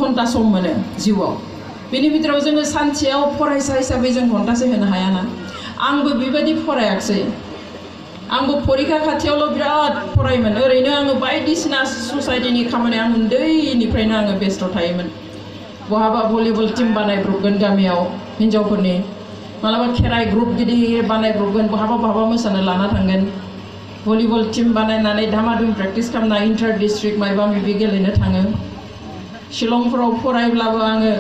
घन्टा सम मोनो जिउआव बेनि बिथोराव जोङो सानसेयाव फरायसा हिसाबै जों घन्टासे होनो हायाना आंबो बेबायदि फरायाखसै आंबो परीक्षा खाथियावल' बिराद फरायोमोन ओरैनो आङो बायदिसिना ससाइटिनि खामानि आं उन्दैनिफ्रायनो आङो बेस्थ' थायोमोन बहाबा भलिबल टीम बानायब्रबगोन गामियाव हिन्जावफोरनि मालाबा खेराइ ग्रुप गिदिर बानायब्रबगोन बहाबा मोसानो लाना थांगोन भलिबल टीम बानायनानै धामाधुम प्रेक्टिस खालामना इन्टार डिस्ट्रिक्ट माबा माबि गेलेनो थाङो शिलंफोराव फरायब्लाबो आङो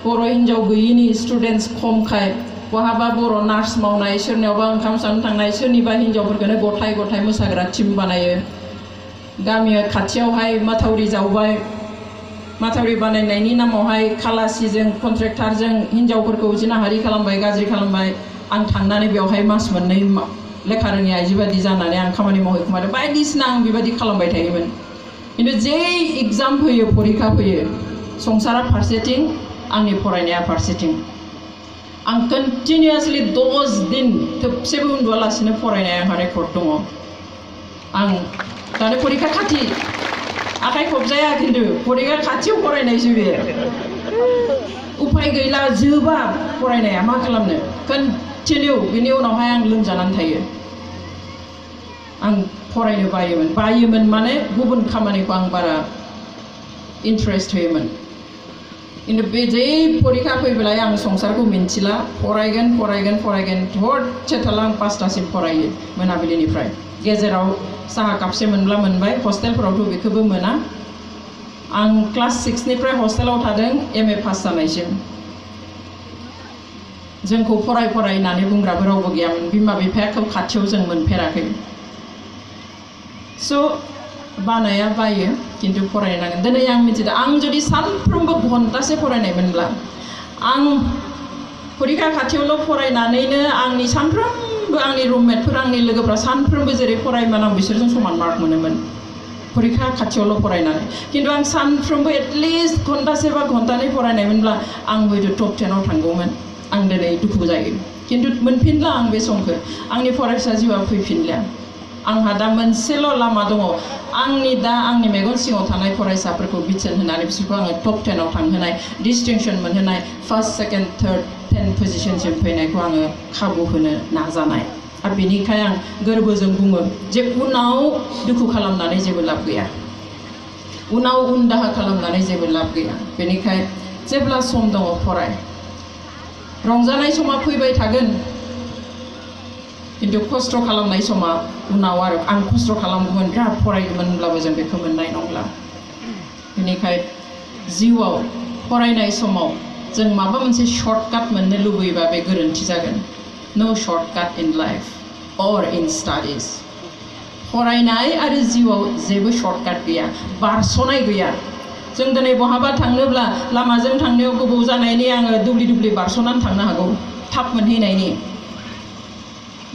बर' हिन्जाव गैयिनि स्टुडेन्टस खमखाय बहाबा बर' नार्स मावनाय सोरनियावबा ओंखाम जानो थांनाय सोरनिबा हिन्जावफोरखौनो गथाय मोसाग्रा टीम बानायो गामिया खाथियावहाय माथावरि जावबाय माथावरि बानायनायनि नामावहाय खालासिजों कन्ट्रेक्टारजों हिन्जावफोरखौ जिनाहारि खालामबाय गाज्रि खालामबाय आं थांनानै बेवहाय मास मोननै लेखा रोङि आइजो बायदि जानानै आं खामानि मावहैखुमादों बायदिसिना आं बेबायदि खालामबाय थायोमोन खिन्थु जे एग्जाम फैयो परीक्षा फैयो संसारा फारसेथिं आंनि फरायनाया फारसेथिं आं कन्टिनिउसलि 10 दिन थोबसेबो उन्दुआलासिनो फरायनाय आंहा रेकर्ड दङ आं दानो परीक्षा खाथि आखाइ खबजाया खिन्थु परीक्षा खाथियाव फरायनायसो बे उपाय गैला जोबा फरायनाया मा खालामनो कन्टिनिउ बिनि उनावहाय आं लोमजानानै थायो आं फरायनो बायोमोन माने गुबुन खामानिखौ आं बारा इन्ट्रेस्ट होयोमोन खिन्थु बे जे परीक्षा फैब्लाय आं संसारखौ मिन्थिला फरायगोन हरसे थाला आं 5टासिम फरायो मोनाबिलिनिफ्राय गेजेराव साहा कापसे मोनब्ला मोनबाय हस्टेलफोरावथ' बेखौबो मोना आं क्लास 6निफ्राय हस्टेलाव थादों MA पास जानायसिम जोंखौ फराय होननानै बुंग्राबो रावबो गैयामोन बिमा बिफाखौ खाथियाव जों मोनफेराखै स' बानाया बायो खिन्थु फरायनो नांगोन दिनै आं मिथिदों आं जुदि सानफ्रोमबो घन्टासे फरायनायमोनब्ला आं परीक्षा खाथियावल' फरायनानैनो आंनि सानफ्रोमबो आंनि रुममेटफोर आंनि लोगोफ्रा सानफ्रोमबो जेरै फरायोमोन आं बिसोरजों समान मार्क मोनोमोन परीक्षा खाथियावल' फरायनानै खिन्थु आं सानफ्रोमबो एटलिस्ट घन्टासे बा घन्टानै फरायनायमोनब्ला आं हयथ' टप 10आव थांगौमोन आं दिनै दुखु जायो खिन्थु मोनफिनला आं बे समखौ आंनि फरायसा जिउआ फैफिनलिया आंहा दा मोनसेल' लामा दङ आंनि मेगन सिङाव थानाय फरायसाफोरखौ बिथोन होनानै बिसोरखौ आङो टप 10आव थांहोनाय डिस्टिंक्शन मोनहोनाय फार्स्ट सेकेन्ड थार्ड 10 पोजिशनसिम फैनायखौ आङो खाबु होनो नाजानाय आरो बेनिखाय आं गोरबोजों बुङो जे उनाव दुखु खालामनानै जेबो लाब गैया उनाव उन दाहा खालामनानै जेबो लाब गैया बेनिखाय जेब्ला सम दङ फराय रंजानाय समा फैबाय थागोन खिन्थु खस्थ' खालामनाय समा उनाव आरो आं खस्थ' खालामगौमोन बिराद फरायगौमोनब्लाबो जों बेखौ मोननाय नंला बेनिखाय जिउआव फरायनाय समाव जों माबा मोनसे शर्टकाट मोननो लुबैबा बे गोरोन्थि जागोन नो शर्टकाट इन लाइफ अर इन स्टाडिज फरायनाय आरो जिउआव जेबो शर्टकाट गैया बारस'नाय गैया जों दिनै बहाबा थांनोब्ला लामाजों थांनायाव गोबाव जानायनि आङो दुब्लि बारस'नानै थांनो हागौ थाब मोनहैनायनि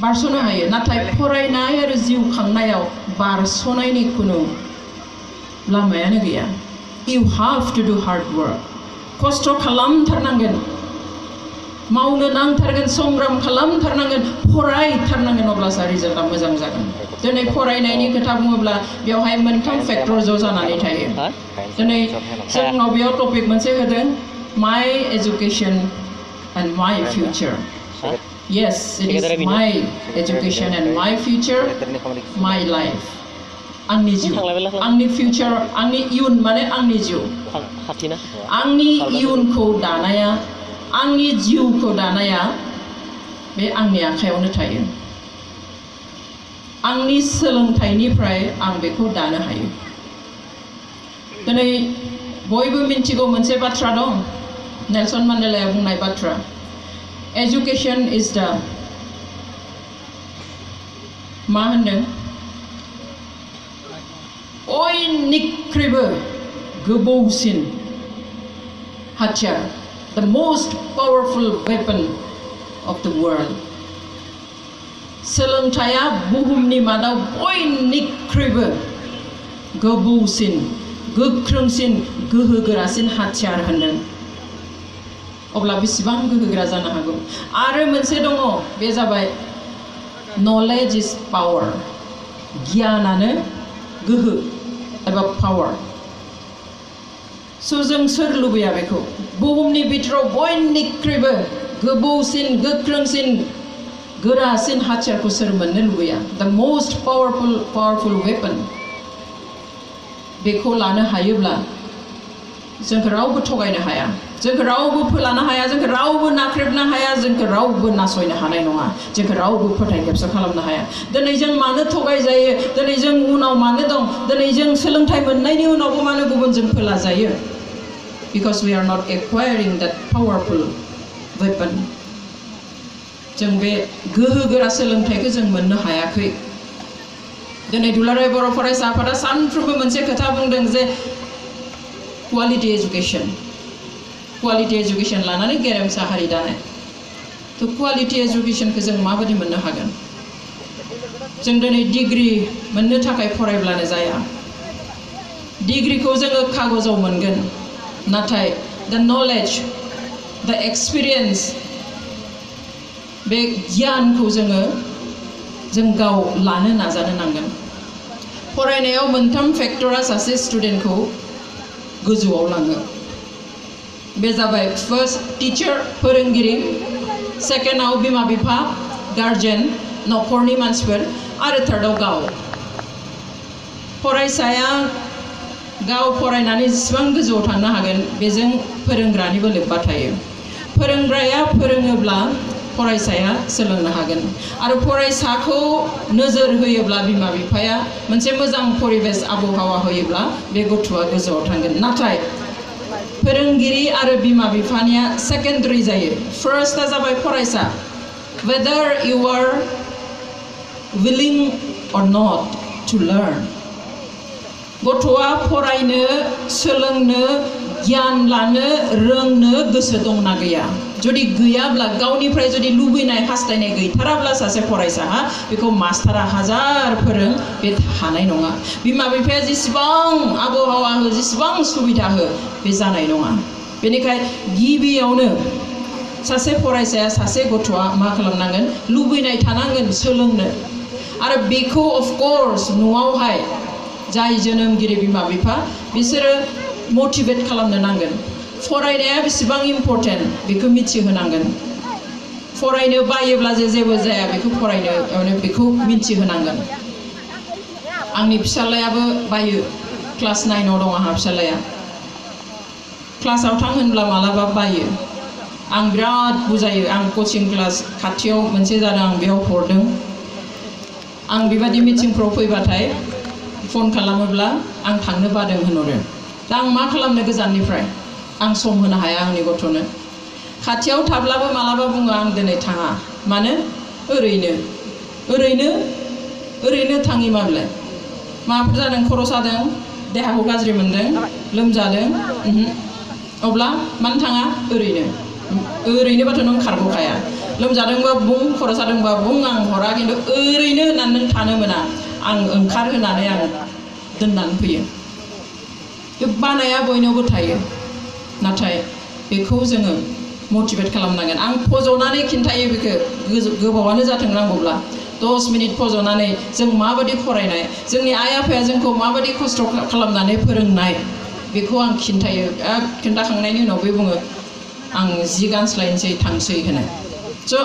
बारस'नो हायो नाथाय फरायनाय आरो जिउ खांनायाव बारस'नायनि खुनु लामायानो गैया you have to do hard work खस्थ' खालामथारनांगोन मावनो नांथारगोन संग्राम खालामथारनांगोन फरायथारनांगोन अब्लासो रिजाल्टआ मोजां जागोन दिनै फरायनायनि खोथा बुङोब्ला बेवहाय मोनथाम फेक्टर ज' जानानै थायो दिनै जोंनाव बेयाव टपिक मोनसे होदों my education and my future yes it is my education and my future my life आंनि जिउ आंनि फिउचार आंनि इयुन माने आंनि जिउ आंनि इयुनखौ दानाया आंनि जिउखौ दानाया बे आंनि आखायावनो थायो आंनि सोलोंथाइनिफ्राय आं बेखौ दानो हायो दिनै बयबो मिन्थिगौ मोनसे बाथ्रा दं नेलसन मान्डेलाया बुंनाय बाथ्रा एजुकेशन इज द मा होनदों बयनिख्रुइबो गोबौसिन हाथियार the most powerful weapon of the world सोलोंथाइया बुहुमनि मादाव बयनिख्रुइबो गोबौसिन गोख्रोंसिन गोहोगोरासिन हाथियार होनदों अब्ला बेसेबां गोहोगोरा जानो हागौ आरो मोनसे दङ बे जाबाय knowledge is power गियानानो गोहो एबा पावार जों सोर लुबैया बेखौ बुहुमनि बिथोराव बयनिख्रुइबो गोबौसिन गोख्रोंसिन गोरासिन हाथियारखौ सोर मोननो लुबैया द मोस्ट पावरफुल वेपन बेखौ लानो हायोब्ला जोंखौ रावबो थगायनो हाया जोंखौ रावबो फोलानो हाया जोंखौ रावबो नाख्रेबनो हाया जोंखौ रावबो नासयनो हानाय नङा जोंखौ रावबो फोथायखेबस खालामनो हाया दिनै जों मानो थगायजायो दिनै जों उनाव मानो दं दिनै जों सोलोंथाइ मोननायनि उनावबो मानो गुबुनजों फोलाजायो because we are not acquiring that powerful weapon जों बे गोहोगोरा सोलोंथाइखौ जों मोननो हायाखै दिनै दुलाराय बर' फरायसा आफादा सानफ्रोमबो मोनसे खोथा बुंदों जे क्वालिटी एजुकेशन लानानै गेरेमसा हारि दानाय तो क्वालिटी एजुकेशनखौ जों माबायदि मोननो हागोन जों दिनै डिग्री मोननो थाखाय फरायब्लानो जाया डिग्रीखौ जोङो कागजाव मोनगोन नाथाय द नलेज द एक्सपीरियंस बे गियानखौ जों गाव लानो नाजानो नांगोन फरायनायाव मोनथाम फेक्टरा सासे स्टुडेन्टखौ गोजौआव लाङो बे जाबाय फर्स्ट टीचर फोरोंगिरि सेकेन्डआव बिमा बिफा गार्जेन न'खरनि मानसिफोर आरो थार्डआव गाव फरायसाया गाव फरायनानै जेसेबां गोजौआव थांनो हागोन बेजों फोरोंग्रानिबो लोब्बा थायो फोरोंग्राया फोरोङोब्ला फरायसाया सोलोंनो हागोन आरो फरायसाखौ नोजोर होयोब्ला बिमा बिफाया मोनसे मोजां परिबेस आबहावा होयोब्ला बे गथ'आ गोजौआव थांगोन नाथाय फोरोंगिरि आरो बिमा बिफानिया सेकेन्डारि जायो फार्स्टआ जाबाय फरायसा whether you are willing or not to learn गथ'आ फरायनो सोलोंनो गियान लानो रोंनो गोसो दंना गैया जुदि गैयाब्ला गावनिफ्राय जुदि लुबैनाय हास्थायनाय गैथाराब्ला सासे फरायसाहा बेखौ मास्टारा हाजार फोरों बे हानाय नङा बिमा बिफाया जेसेबां आबहावा हो जेसेबां सुबिदा हो बे जानाय नङा बेनिखायनो गिबियावनो सासे फरायसाया सासे गथ'आ मा खालामनांगोन लुबैनाय थानांगोन सोलोंनो आरो बेखौ अफ कोर्स न'आवहाय जाय जोनोमगिरि बिमा बिफा बिसोरो मोटिवेट खालामनो नांगोन फरायनाया बेसेबां इम्पर्टेन्ट बेखौ मिथिहोनांगोन फरायनो बायोब्ला जेबो जाया बेखौ फरायनो बेखौ मिथिहोनांगोन आंनि फिसालायाबो बायो क्लास 9आव दं आंहा फिसालाया क्लासाव थां होनब्ला मालाबा बायो आं बिराद बुजायो आं कोचिं क्लास खाथियाव मोनसे जादों आं बेयाव हरदों आं बेबायदि मिटिंफ्राव फैबाथाय फन खालामोब्ला आं थांनो बादों होनहरो दा आं मा खालामनो गोजाननिफ्राय आं सम होनो हाया आंनि गथ'नो खाथियाव थाब्लाबो मालाबा बुङो आं दिनै थाङा मानो ओरैनो थाङि माब्लाय माबाफोर जादों खर' सादों देहाखौ गाज्रि मोनदों लोमजादों अब्ला मानो थाङा ओरैनोबाथ' नों खारग'खाया लोमजादोंबा बुं खर' सादोंबा बुं आं हरा खिन्थु ओरैनो होननानै नों थानो मोना आं ओंखारहोनानै आं दोननानै फैयो बे बानाया बयनावबो थायो नाथाय बेखौ जोङो मोटिवेट खालामनांगोन आं फज'नानै खिन्थायो बेखौ गोबावानो जाथों नांगौब्ला 10 मिनिट फज'नानै जों माबायदि फरायनाय जोंनि आइ आफाया जोंखौ माबायदि खस्थ' खालामनानै फोरोंनाय बेखौ आं खिन्थायो खिन्थाखांनायनि उनाव बे बुङो आं जि गानस्लायनोसै थांसै होनो स'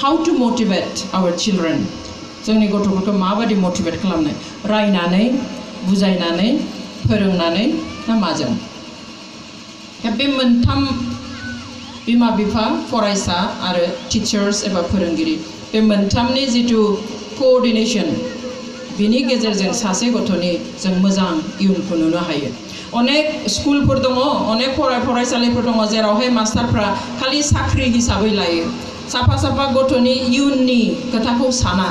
how to motivate our children जोंनि गथ'फोरखौ माबायदि मोटिवेट खालामनो रायनानै बुजायनानै फोरोंनानै ना माजों बे मोनथाम बिमा बिफा फरायसा आरो टीचार्स एबा फोरोंगिरि बे मोनथामनि जितु कोअर्डिनेशन बिनि गेजेरजों सासे गथ'नि जों मोजां इयुनखौ नुनो हायो अनेक स्कुलफोर दङ अनेक फरायसालिफोर दङ जेरावहाय मास्टारफ्रा खालि साख्रि हिसाबै लायो साफा गथ'नि इयुननि खोथाखौ साना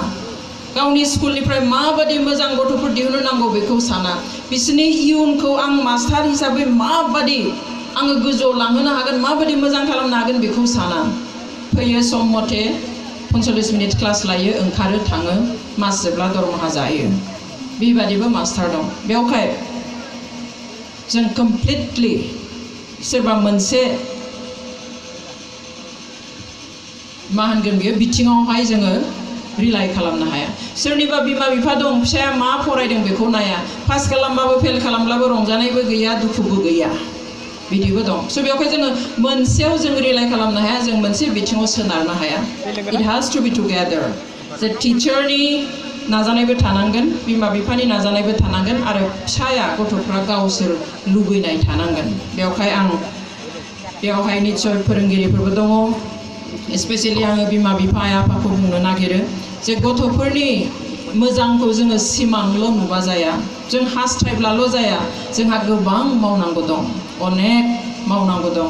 गावनि स्कुलनिफ्राय माबायदि मोजां गथ'फोर दिहुननो नांगौ बेखौ साना बिसोरनि इयुनखौ आं मास्टार हिसाबै माबायदि आङो गोजौआव लांहोनो हागोन माबायदि मोजां खालामनो हागोन बेखौ साना फैयो सम मथे 45 मिनिट क्लास लायो ओंखारो थाङो मास जोबला दरमाहा जायो बेबादिबो मास्टार दं बेवहाय जों कमप्लिटलि सोरबा मोनसे मा होनगोन बेयो बिथिङावहाय जोङो रिलाय खालामनो हाया सोरनिबा बिमा बिफा दं फिसाया मा फरायदों बेखौ नाया पास खालामबाबो फेल खालामब्लाबो रंजानायबो गैया दुखुबो गैया बिदिबो दं स' बेवहाय जोङो मोनसेयाव जों रिलाय खालामनो हाया जों मोनसे बिथिङाव सोनारनो हाया इट हाज टु बि टुगेदार जे टिचारनि नाजानायबो थानांगोन बिमा बिफानि नाजानायबो थानांगोन आरो फिसाया गथ'फ्रा गावसोर लुबैनाय थानांगोन बेवहाय निश्चय फोरोंगिरिफोरबो दङ स्पेसियेलि आङो बिमा बिफा आइ आफाखौ बुंनो नागिरो जे गथ'फोरनि मोजांखौ जोङो सिमांल' नुबा जाया जों हास्थायब्लाल' जाया जोंहा गोबां मावनांगौ दं अनेक मावनांगौ दं